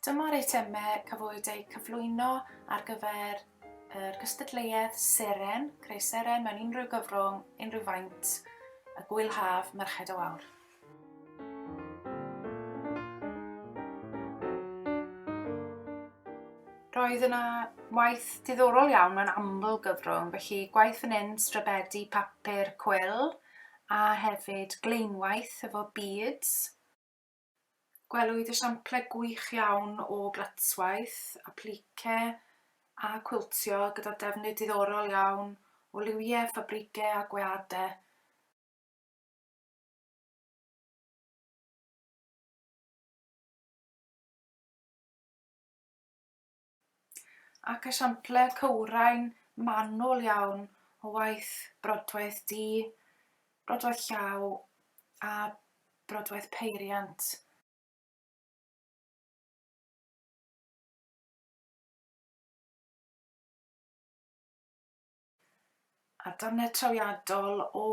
Dyma'r eitemau cafwyd eu cyflwyno ar gyfer yr gystadleuaeth Seren, creu seren mewn unrhyw gyfrwng, unrhyw faint, y Gŵyl Haf Merched y Wawr. Roedd yna waith diddorol iawn mewn aml gyfrwng, felly gwaith fan hyn, strabedi papur cwil, a hefyd gleinwaith efo beads. Gwelwyd esiamplau gwych iawn o glytwaith, applique a cwiltio gyda defnydd diddorol iawn o liwiau, ffabrigau a gweadau. Ac esiamplau cywrain manwl iawn o waith brodwaith du, brodwaith llaw a brodwaith peiriant. A darnau trawiadol o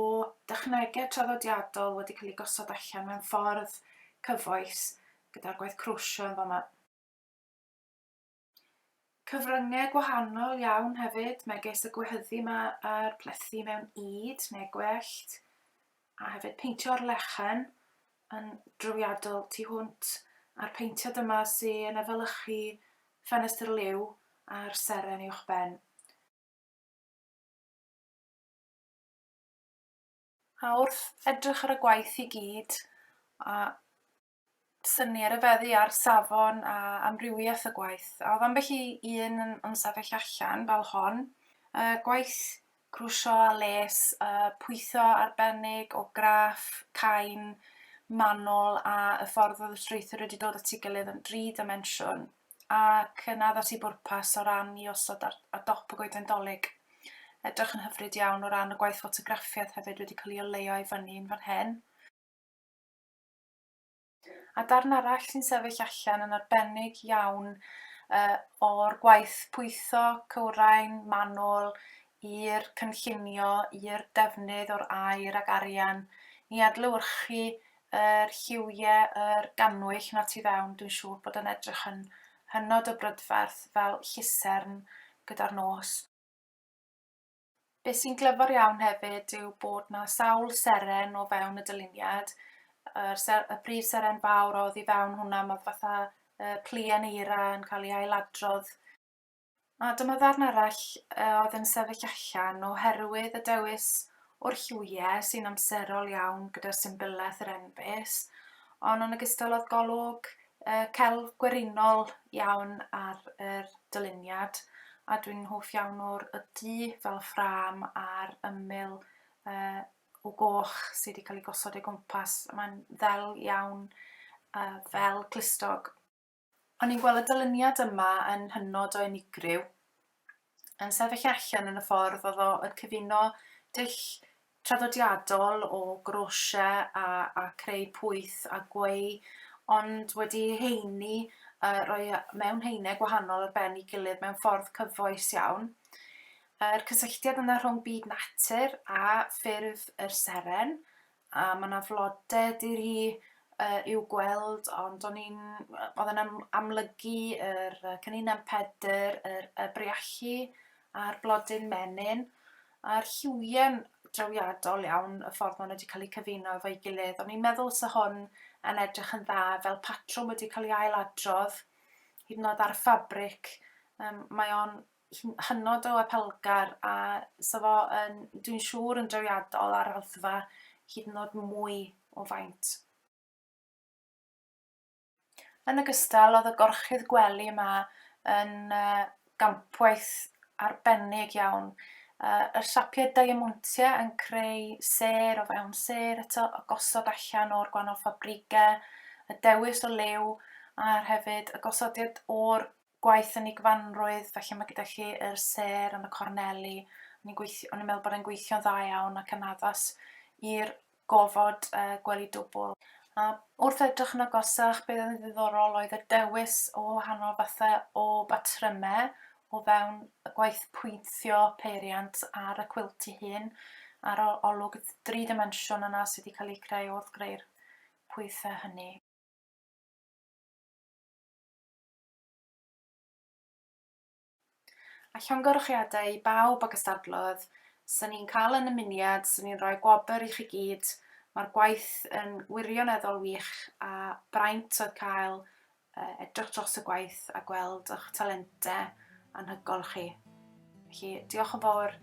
dechnegau traddodiadol wedi cael eu gosod allan mewn ffordd cyfoes gyda'r gwaith crosio yn fama. Cyfryngau gwahanol iawn hefyd, megis y gwehyddu 'ma a'r plethu mewn ŷd neu gwellt, a hefyd peintio ar lechen yn drawiadol tu hwnt, a'r peintiad yma sy'n efelychu ffenestr liw a'r seren uwchben. A wrth edrych ar y gwaith i gyd, a synnu a rhyfeddu ar safon a amrywiaeth y gwaith. A oedd ambell i un yn, yn sefyll allan fel hon. Uh, gwaith crwsio a les, uh, pwytho arbennig o graff, cain, manwl a y ffordd oedd y strwythur wedi dod at ei gilydd yn dri dimensiwn ac yn addas i bwrpas o ran i osod ar, ar dop y goeden dolig. Edrych yn hyfryd iawn o ran y gwaith ffotograffiaeth hefyd wedi cael ei oleuo i fyny yn fan hyn. A darn arall sy'n sefyll allan yn arbennig iawn yy o'r gwaith pwytho cywrain manwl i'r cynllunio, i'r defnydd o'r aur ag arian i adlewyrchu yr lliwie, yr gannwyll 'na tu fewn, dwi'n siŵr bod o'n edrych yn hynod o brydferth fel llusern gyda'r nos. Be sy'n glyfar iawn hefyd yw bod 'na sawl seren o fewn y dyluniad. Yr ser- y brif seren fawr oedd i fewn hwnna, ma' fatha yy pluen eira yn cael ei ailadrodd. A dyma ddarn arall yy oedd yn sefyll allan oherwydd y dewis o'r lliwiau sy'n amserol iawn gyda symbylaeth yr enfys, ond yn ogystal oedd golwg yy celf gwerinol iawn ar yr dyluniad a dwi'n hoff iawn o'r y du fel ffrâm a'r ymyl yy o goch sy 'di cael ei gosod o'i gwmpas. Mae'n ddel iawn yy fel clustog. O'n i'n gweld y dyluniad yma yn hynod o unigryw, yn sefyll allan yn y ffordd oedd o yn cyfuno dull traddodiadol o grochet a a creu pwyth a gweu, ond wedi ei heini yy roi e mewn haenau gwahanol ar ben ei gilydd mewn ffordd cyfoes iawn. Yr cysylltiad yna rhwng byd natur a ffurf yr seren, a ma' 'na flode di-ri yy i'w gweld, ond o'n i'n oedd yn amlygu yr yy cenhinen Pedr, yr y briallu a'r blodyn menyn, a'r lliwiau'n drawiadol iawn, y ffordd maen nhw wedi cael eu cyfuno efo'i gilydd. O'n i'n meddwl 'sa hwn yn edrych yn dda fel patrwm wedi cael ei ailadrodd, hyd yn oed ar ffabric. Yym mae o'n hynod o apelgar a 'sa fo yn, dwi'n siŵr yn drawiadol ar raddfa hyd yn oed mwy o faint. Yn ogystal, oedd y gorchudd gwely yma yn yy gampwaith arbennig iawn. Yy y siapiau diamontiau yn creu sêr o fewn sêr eto, y gosod allan o'r gwahanol ffabrigau, y dewis o liw, a'r hefyd y gosodiad o'r gwaith yn ei gyfanrwydd, felly mae gyda chi yr sêr yn y corneli. O'n i'n gweithio, o'n i'n meddwl bod e'n gweithio'n dda iawn ac yn addas i'r gofod uh, gwely dwbl. A wrth edrych yn agosach, beth oedd yn ddiddorol oedd y dewis o wahanol fathau o batrymau o fewn y gwaith pwyntio peiriant ar y cwilt ei hun, a'r olwg dri dimensiwn yna sydd wedi cael ei creu wrth greu'r pwythau hynny. A llongyfarchiadau i bawb a gystadlodd. Swn i'n cael yn nymuniad, swn i'n rhoi gwobr i chi gyd. Mae'r gwaith yn wirioneddol wych a braint oedd cael edrych dros y gwaith a gweld eich talentau anhygoel chi. Felly, diolch yn fawr.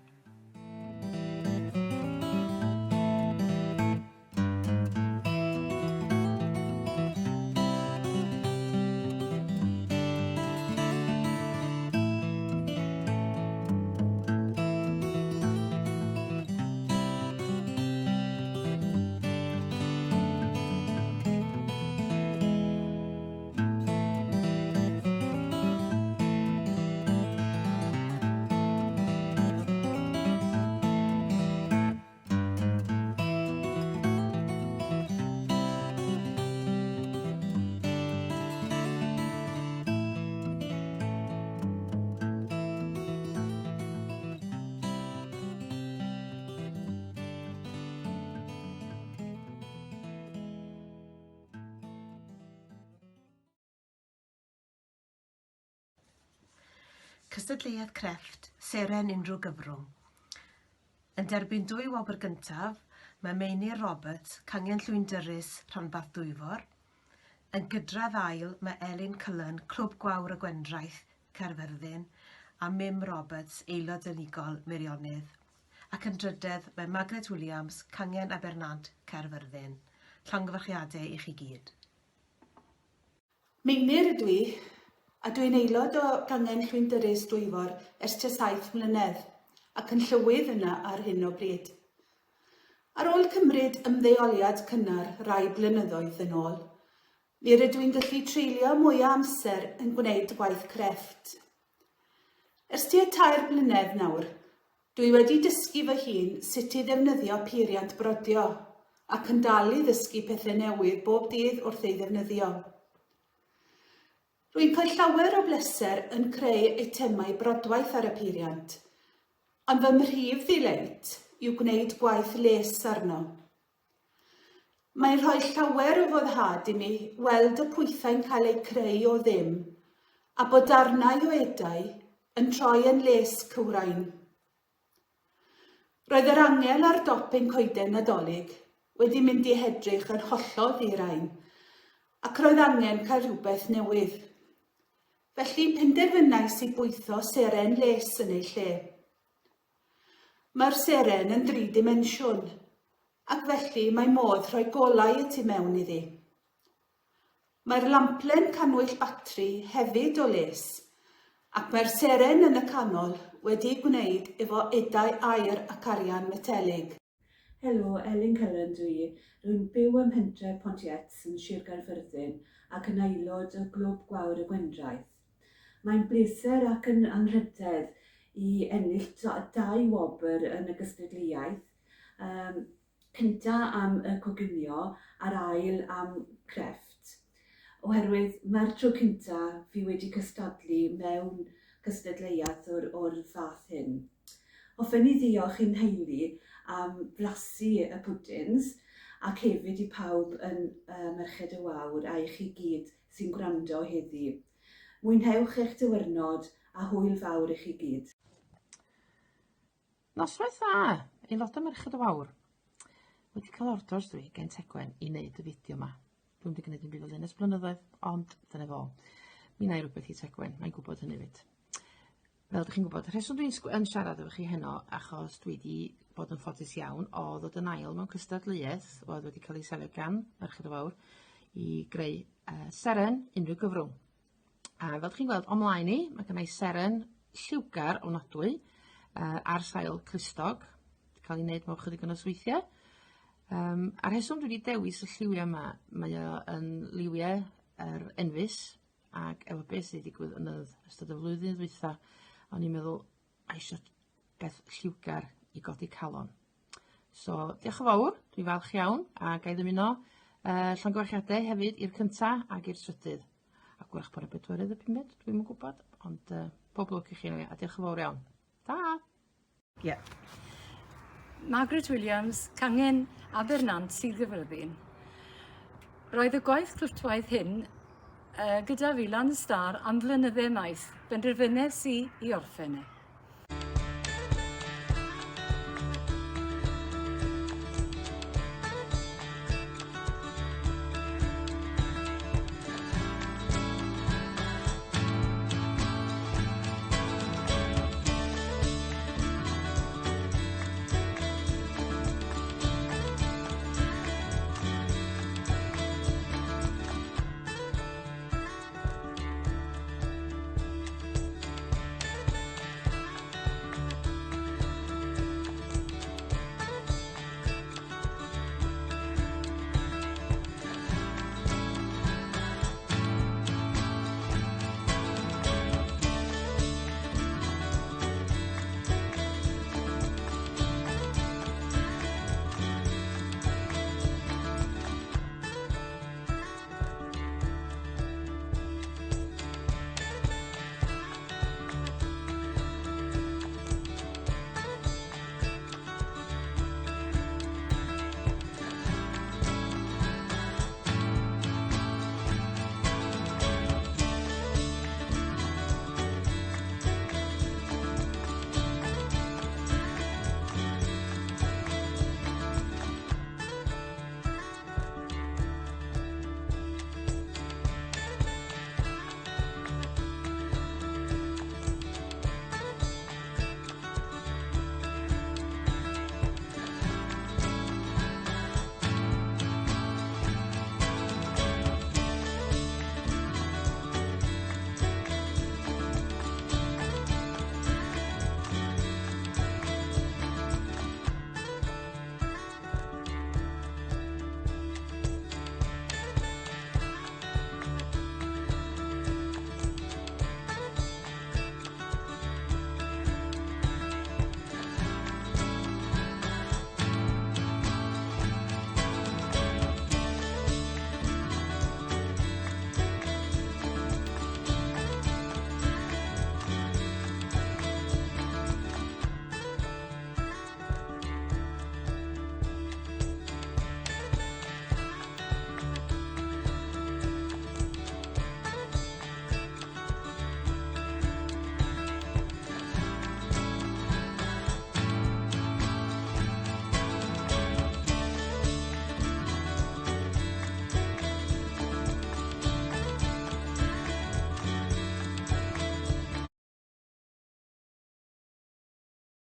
Cystadleuaeth crefft, seren unrhyw gyfrwng. Yn derbyn dwy wobr gyntaf, mae Meinir Roberts, Cangen Llwyndyrys, Rhanbarth Dwyfor. Yn gydradd ail, mae Elin Cullen, Clwb Gwawr y Gwendraeth, Caerfyrddin, a Mim Roberts, Aelod Unigol, Meirionnydd. Ac yn drydedd, mae Margaret Williams, Cangen Abernant, Caerfyrddin. Llongyfarchiadau i chi gyd. Meinir ydw i, a dwi'n aelod o Gangen Llwyndyrys Dwyfor ers tua saith mlynedd, ac yn llywydd yna ar hyn o bryd. Ar ôl cymryd ymddeoliad cynnar rai blynyddoedd yn ôl, mi rydw i'n gallu treulio mwy o amser yn gwneud gwaith crefft. Ers tua tair blynedd nawr, dwi wedi dysgu fy hun sut i ddefnyddio peiriant brodio, ac yn dal i ddysgu pethau newydd bob dydd wrth ei ddefnyddio. Rwy'n cael llawer o bleser yn creu eitemau brodwaith ar y peiriant, ond fy mhrif ddileit yw gwneud gwaith les arno. Mae'n rhoi llawer o foddhad i mi weld y pwythau'n cael eu creu o ddim, a bod darnau o edau yn troi yn les cywrain. Roedd yr angel ar dop ein coeden Nadolig wedi mynd i hedrych yn hollol ddi-raen, ac roedd angen cael rhywbeth newydd. Felly penderfynais i bwytho seren les yn ei lle. Mae'r seren yn dri dimensiwn, ac felly mae modd rhoi golau y tu mewn iddi. Mae'r lamplen cannwyll batri hefyd o les, ac mae'r seren yn y canol wedi'i gwneud efo edau aur ac arian metelig. Helo, Elin Cullen dw i. Rwy'n byw ym mhentref Pont-iets yn Sir Gaerfyrddin ac yn aelod o Glwb Gwawr y Gwendraeth. Mae'n bleser ac yn anrhydedd i ennill dau wobr yn y gystadleuaeth, yym cynta am y coginio a'r ail am crefft. Oherwydd mae'r tro cynta fi wedi cystadlu mewn cystadleuaeth o'r, o'r fath hyn. Hoffen i ddiolch i'n nheulu am flasu y pwdins ac hefyd i pawb yn uh, Merched y Wawr a i chi gyd sy'n gwrando heddi. Mwynhewch eich diwrnod a hwyl fawr i chi gyd. Noswaith dda, aelodau Merched y Wawr. Wedi cael ordors dwi gen Tegwen i wneud y fideo yma. Dwi'm 'di gwneud dim byd fel hyn ers blynyddoedd, ond dyna fo. Mi wna i rywbeth i Tegwen, mae'n gwybod hynny 'fyd. Fel 'dych chi'n gwybod, y rheswm dwi'n sgw- yn siarad efo chi heno achos dwi 'di bod yn ffodus iawn o ddod yn ail mewn cystadleuaeth oedd wedi cael ei selio gan Merched y Wawr i greu uh, seren unrhyw gyfrwng. A fel 'dych chi'n gweld o mlaen i, ma' gynna i seren lliwgar ofnadwy yy ar sail clustog, 'di ca'l 'i neud mewn chydig o nosweithie. Yym a'r rheswm dwi 'di dewis y lliwia' 'ma mae o yn liwie yr enfys ag efo be' sy 'di digwydd yn y ystod y flwyddyn ddwytha o'n i'n meddwl a isio beth lliwgar i godi calon. So diolch yn fawr, dwi'n falch iawn a gai ddymuno uh, llongyfarchiadau hefyd i'r cynta ag i'r trydydd. A gwrach bod y bedwerydd y pumed, dwi'm yn gwybod, ond uh, pob lwc i chi a diolch yn fawr iawn. Ta! Yeah. Margaret Williams, cangen Abernant, Sir Gyfyrddin. Roedd y gwaith clwtwaith hyn uh, gyda fi lan y star am flynydde maith, benderfynes i i orffen e.